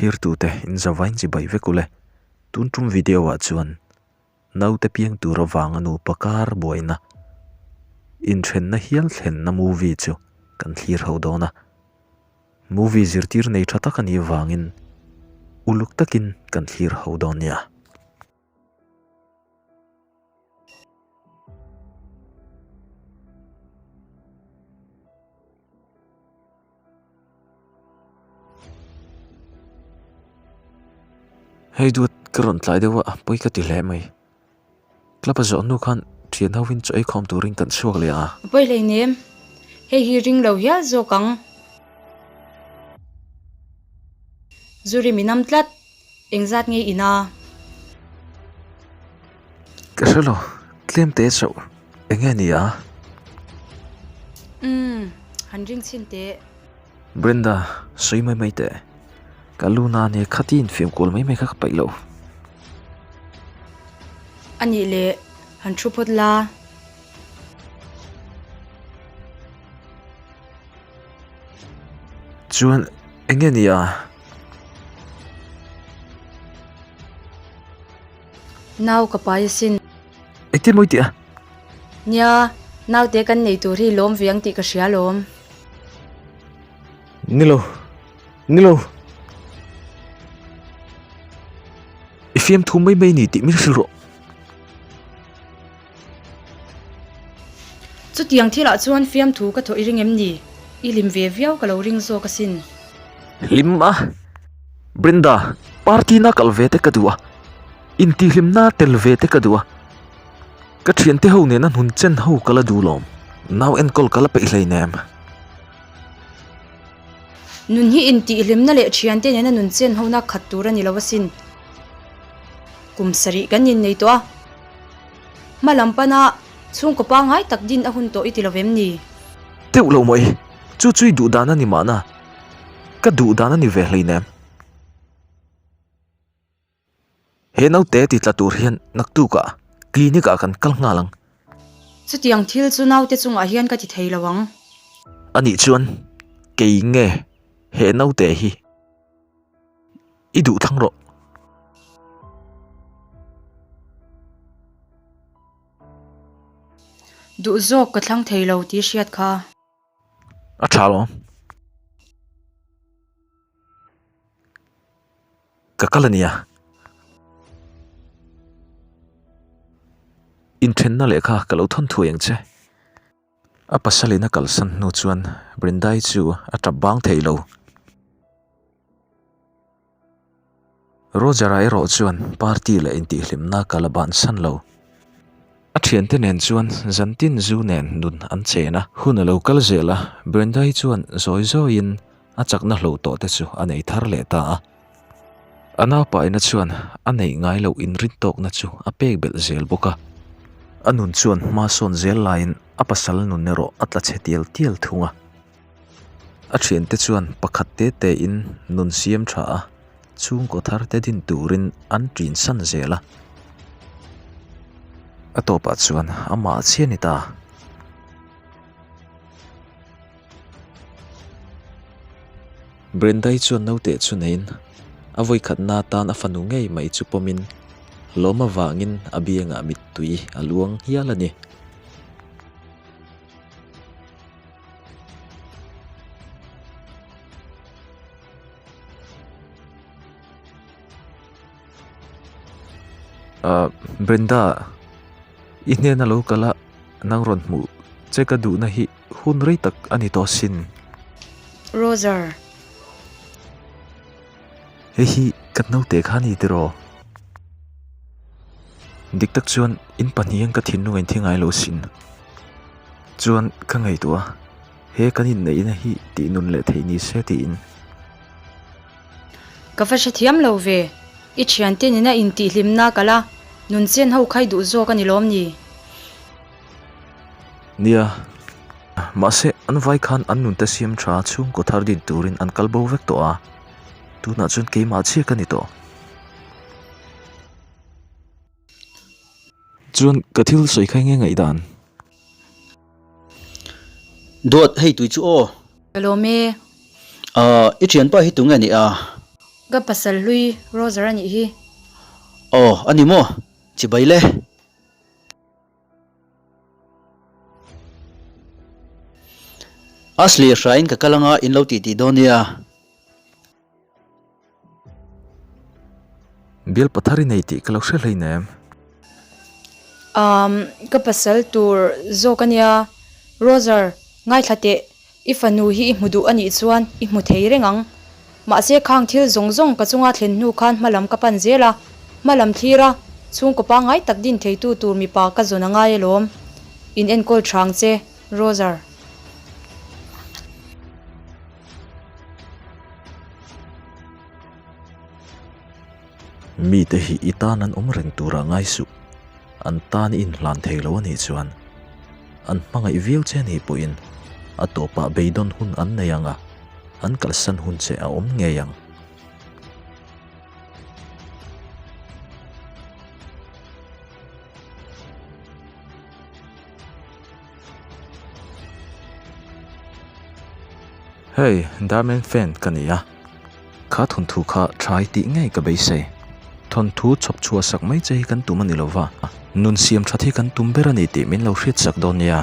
Thlirtute in zavain chibai vek ule. Tun tum video ah chuan naute piang tur avanga nupa kar buaina inthenna hial thlenna movie chu kan thlir ho dawn a. Movie zirtir nei tha tak a nih vangin uluk takin kan thlir ho dawn nia. Hei duat ka rawn tlai deuh a pawi ka ti hle mai. Club a zawh hnu khan thian ho in chaw ei khawm turin kan chhuak leh a. Pawi hleinem, hei hi ring lo hial zawk ang. Zuri min am tlat, engzat nge ina? Ka hre lo, tlem te chauh, enge ni a? Umm, han ring chhin teh. Brenda, sawi mai mai teh. Ka lu na nia khati infiam kual mai mai kha ka paih lo. A nih leh, han thu phawt la. Chuan, enge ni a? Nau ka pai asin. Engtin mawi tih a? Nia, naute kan nei tur hi lawm ve ang tih ka hria lawm. Nilo, nilo. I fiamthu mai mai ni tih min hrilh rawh. Chutiang thilah chuan fiamthu ka thawh i ring em ni? I hlim ve viau ka lo ring zawk asin. Hlim a? Brenda, party na kal ve te ka duh a, intihhlimna tel ve te ka duh a, ka thiante ho nena hnun chen ho ka la duh lawm. Nau enkawl ka la peih hleinem. Nun hi intihhlimna leh thiante nena nun chen hona khat tur a ni lo asin. Kum sarih kan innei tawh a. Hma lam pana chhungkaw pangngai tak din a hun tawh i ti lo vem ni? Teuh lo mai, chu chu i duh dan a ni mahna, ka duh dan a ni ve hleinem. He naute ti tla tur hian naktukah clinic ah kan kal nghal ang. Chutiang thil chu naute chungah hian ka ti thei lo ang. Anih chuan kei nge he naute hi i duh thlang rawh. Duh zawk ka thlang thei lo tih hriat kha. A tha lo. Ka kal a nia. Inthenna lehkha ka lo thawn thuai ang che. A pasalin a kalsan hnu chuan Brindai chu a tap bang thei lo. Roger-a erawh chuan party leh intihhlimna ka la bansan lo. A thiante nen chuan zantin zu nen nun an chen a. Hun a lo kal zel a, Brenda-i chuan zawi zawiin a chakna hlo tawh te chu a nei thar leh ta a. A naupaina chuan a neih ngai loh inrintawkna chu a pek belh zel bawk a. A nun chuan hma sawn zel laiin a pasal nun erawh a tla chhe tial tial thung a. A thiante chuan pakhat te te in nun siam tha a, chhungkaw thar te din turin an ṭin san zel a. A tawpah chuan amah chiah a ni ta. Brenda-i chuan naute chu neiin a vawikhatna atan a fanu ngei mai chu pawmin lawm avangin a biangah mittui a luang hial a ni. Ahh Brenda i hnena lo kal a nang rawn hmuh che ka duhna hi hun rei tak a ni tawh sin. Roger. Hei hi ka naute kha a ni tiraw? Dik tak chuan in pahnih hian ka thinlung a inthi ngai lo sin. Chuan ka ngaihtuah a, he kan inneihna hi tih nun leh theih ni se tiin. Ka va hrethiam lo ve, i thiante nena intihhlimna kal a, nun chen ho khai duh zawk a ni lawm ni? Nia, mahse an vai khan an nunte siam tha chhungkaw thar din turin an kal bo vek tawh a, tunah chuan keimah chiah ka ni tawh. Chuan ka thil sawi kha enge ngaihdan? Duat, hei tui chu aw. Ka lawm e. Ahh, i thianpa hi tunge ni a? Ka pasal hlui Roger a nih hi. Aw, a ni maw? Chibai le. Ashley hrain ka kal anga in lo tih tih dawn nia. Bial pathar i nei tih ka lo hre hleinem. Umm, ka pasal tur zawk a nia. Roger, ngaithla teh, i fanu hi i hmu duh a nih chuan i hmu thei reng ang. Mahse khang thil zawng zawng ka chunga thlen hnu khan hma lam ka pan zel a, hma lam thlir a, chhungkaw pangngai tak din theitu tur mipa ka zawn a ngai alawm. In enkawl tha ang che, Roger. Mite hi i tan an awm reng tura ngai suh. An tan i inhlan thei lo a nih chuan an hmangaih viau che ni pawhin a tawpah beidawn hun an nei ang a, an kalsan hun che a awm ngei ang. Hei, Darman fan ka ni a, kha thawnthu kha tha i tih ngei ka beisei. Thawnthu chhawp chhuah sak mai che hi kan tum a ni lo va, nun siam that hi kan tum ber a ni tih min lo hriat sak dawn nia.